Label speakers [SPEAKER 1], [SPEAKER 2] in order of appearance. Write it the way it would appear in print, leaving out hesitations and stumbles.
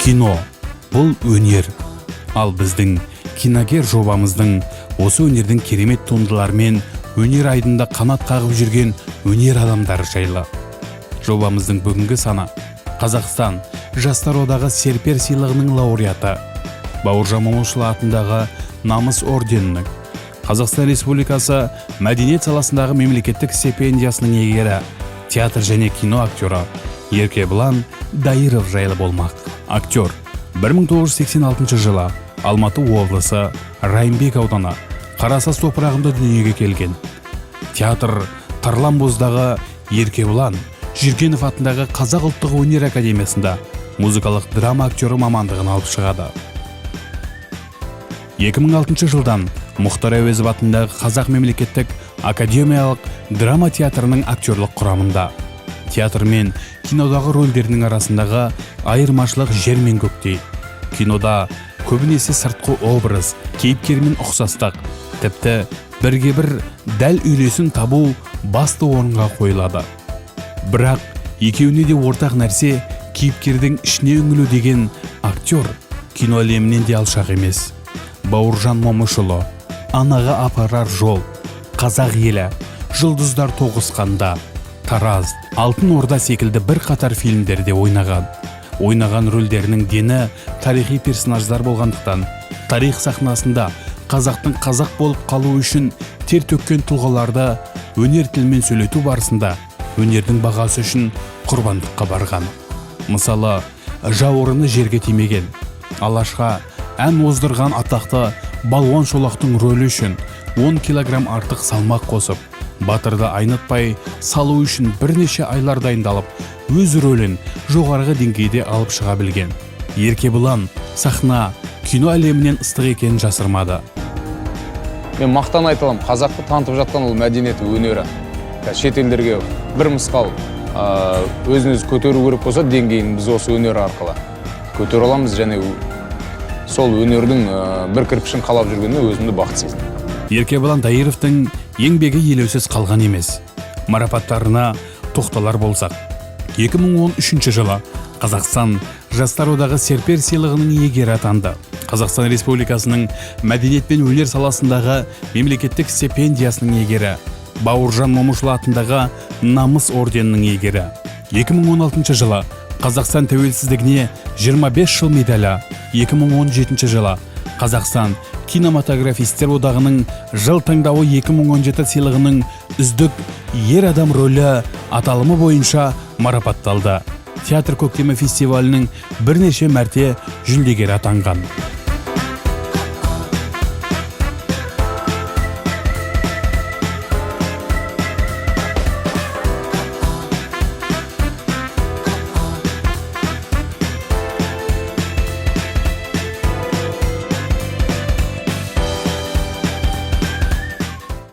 [SPEAKER 1] Кино – бұл өнер. Ал біздің «Киногер» жобамыздың осы өнердің керемет туындыларымен өнер айдынында қанат қағып жүрген өнер адамдары жайлы. Жобамыздың бүгінгі саны Қазақстан Жастар одағы Серпер сыйлығының лауреаты, Бауыржан Момышұлы атындағы Намыс орденінің, Қазақстан Республикасы мәдениет саласындағы мемлекеттік стипендиясының иегері, театр және кино актері Еркебұлан Дайыров жайлы болмақ. Актер 1986 жылы Алматы облысы, Райымбек ауданы, Қарасаз топырағында дүниеге келген. Театр Тарланбоздағы Еркебұлан Жүргенов атындағы Қазақ ұлттық өнер академиясында музыкалық драма актері мамандығын алып шығады. 2006 жылдан Мұхтар Әуезов атындағы Қазақ мемлекеттік академиялық драма театрының актерлық құрамында. Театр мен кинодағы рөлдерінің арасындағы айырмашылық жер мен көктей. Кинода көбінесе сыртқы образ, кейіпкермен ұқсастық, тіпті бірге бір дәл үйлесім табу басты орынға қойылады. Бірақ екеуіне де ортақ нәрсе – кейіпкердің ішіне үңілу деген актер кино әлемінен де алшақ емес. Бауыржан Момышұлы, Анаға апарар жол, Қазақ елі, Жұлдыздар тоғысқанда, Тараз, Алтын Орда секілді бірқатар фильмдерде ойнаған. Ойнаған рөлдерінің дені тарихи персонаждар болғандықтан, тарих сахнасында қазақтың қазақ болып қалуы үшін тер төккен тұлғаларды өнер тілімен сөйлету барысында өнердің бағасы үшін құрбандыққа барған. Мысалы, жауырыны жерге тимеген, Алашқа ән оздырған атақты Балуан Шолақтың рөлі үшін 10 килограмм артық салмақ қосып, батырды айнытпай салу үшін бірнеше айлар дайындалып, өз рөлін жоғарғы деңгейде алып шыға білген. Еркебұлан сахна, кино әлемінен ыстық екенін жасырмады.
[SPEAKER 2] Мен мақтан айта аламын: қазақты танытып жатқан ол мәдениеті, өнері. Қазір шет елдерге бір мысқал өзін өзі көтеру керек болса деңгейін, біз осы өнер арқылы көтере аламыз және сол өнердің бір кірпішін қалап жүргеніне өзімді бақытты сезінемін.
[SPEAKER 1] Еркебұлан Дайыровтың еңбегі елеусіз қалған емес. Марапаттарына тоқталар болсақ, 2013 жылы Қазақстан Жастар одағы Серпер сыйлығының иегері атанды. Қазақстан Республикасының мәдениет пен өнер саласындағы мемлекеттік стипендиясының иегері, Бауыржан Момышұлы атындағы Намыс орденінің иегері. 2016 жылы Қазақстан тәуелсіздігіне 25 жыл медалі, 2017 жылы Қазақстан кинематографистер одағының «Жыл таңдауы 2017» сыйлығының «Үздік ер адам рөлі» аталымы бойынша марапатталды. Театр көктемі фестивалінің бірнеше мәрте жүлдегері атанған.